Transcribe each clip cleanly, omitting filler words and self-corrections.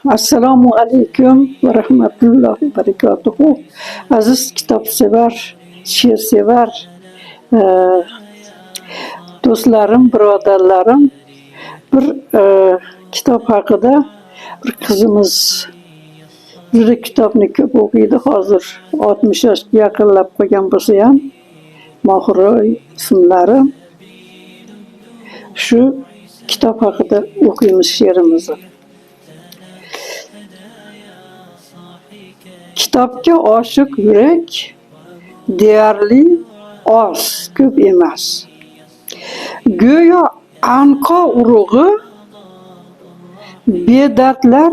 Assalomu alaykum va rahmatullohi va barakatuhu. Aziz kitobsevar, she'rsevar do'stlarim, birodarlarim, bir kitob haqida bir qizimiz juda kitobni ko'p o'qiydi. Hozir 60 yoshga yaqinlab qolgan bo'lsa ham, Mohira ismlari. Shu kitob haqida o'qiymiz she'rimizni. Kitobga oshiq yurak deyarli oz, ko'p emas. Go'yo anqo urug'i bedardlar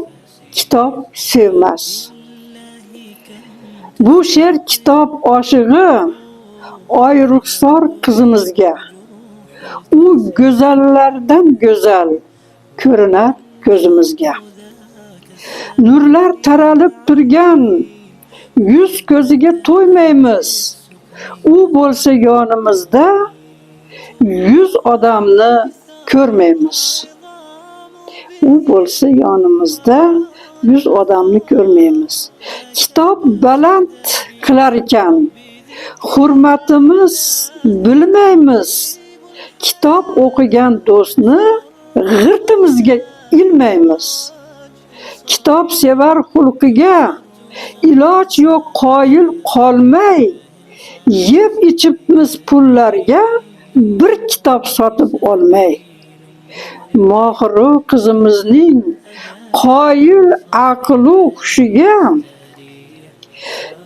kitob sevmas. Bu she'r kitob oshig'i Oyruxsor qizimizga. U go'zallardan go'zal ko'rinar ko'zimizga. Nurlar taralib turgan yuz ko'ziga to'ymaymiz. U bo'lsa yonimizda 100 odamni ko'rmaymiz. U bo'lsa yonimizda 100 odamni ko'rmaymiz. Kitob baland qilar ekan, hurmatimiz bilmaymiz. Kitob o'qigan do'stni g'irtimizga ilmaymiz. Kitob sevar xulqiga iloj yo'q qoyil qolmay, yeb ichibmiz pullarga bir kitob sotib olmay. Mohiru qizimizning qoyil aqlu hushiga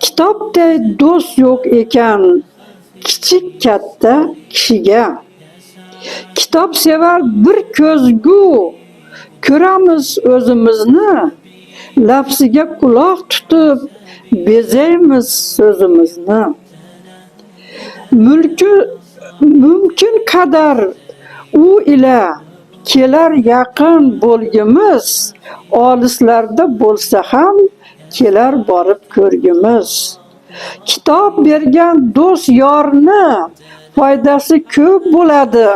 kitobday do'st yo'q ekan kichik katta kishiga. Kitob sevar bir ko'zgu ko'ramiz o'zimizni, lafziga quloq tutib bezaymiz so'zimizni. Mulki mumkin qadar u ila kelar yaqin bo'lgimiz, olislarda bo'lsa ham kelar borib ko'rgimiz. Kitob bergan do'st yorni foydasi ko'p bo'ladi.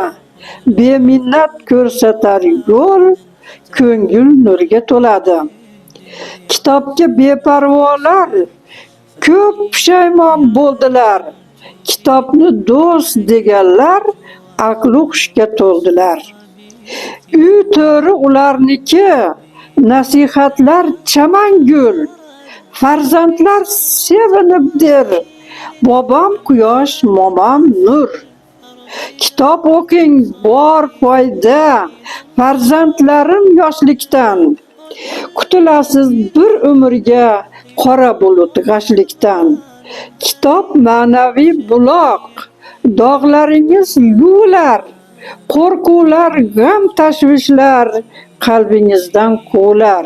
Beminnat ko'rsatar yo'l, ko'ngil nurga to'ladi. Kitobga beparvolar ko'p pushaymon bo'ldilar. Kitobni do'st deganlar aqlu hushga to'ldilar. Uy to'ri ularniki, nasihatlar chaman gul. Farzandlar sevinib der, bobom quyosh, momam nur. Kitob o'qing bor foyda, farzandlarim yoshlikdan. Qutulasiz bir umrga qora bulut g'ashlikdan. Kitob ma'naviy buloq, dog'laringiz yuvilar, qo'rquvlar, g'am tashvishlar qalbingizdan quvilar.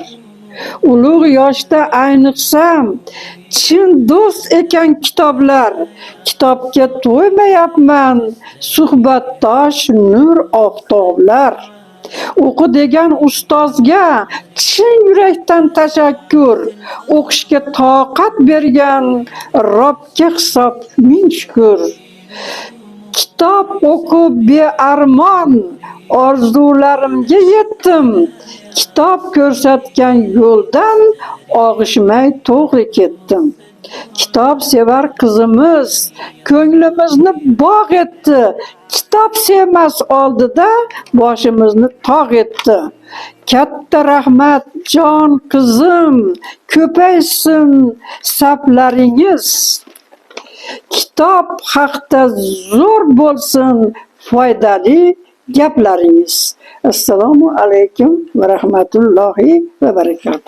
Ulug' yoshda ayniqsa chin do'st ekan kitoblar. Kitobga to'ymayapman, suhbatdosh nur oftoblar. O'qi degan ustozga chin yurakdan tashakkur. O'qishga toqat bergan Robga hisob ming shukur. Kitob o'qib bearmon orzularimga yetdim. Kitob ko'rsatgan yo'ldan og'ishmay to'g'ri ketdim. Kitob sevar qizimiz ko'nglimizni bog' etdi. Kitob sevmas oldida boshimizni tog' etdi. Katta rahmat jon qizim, ko'paysin saflaringiz. Kitob haqda zo'r bo'lsin foydali gaplaringiz. Assalomu alaykum va rahmatullohi va barakatuh.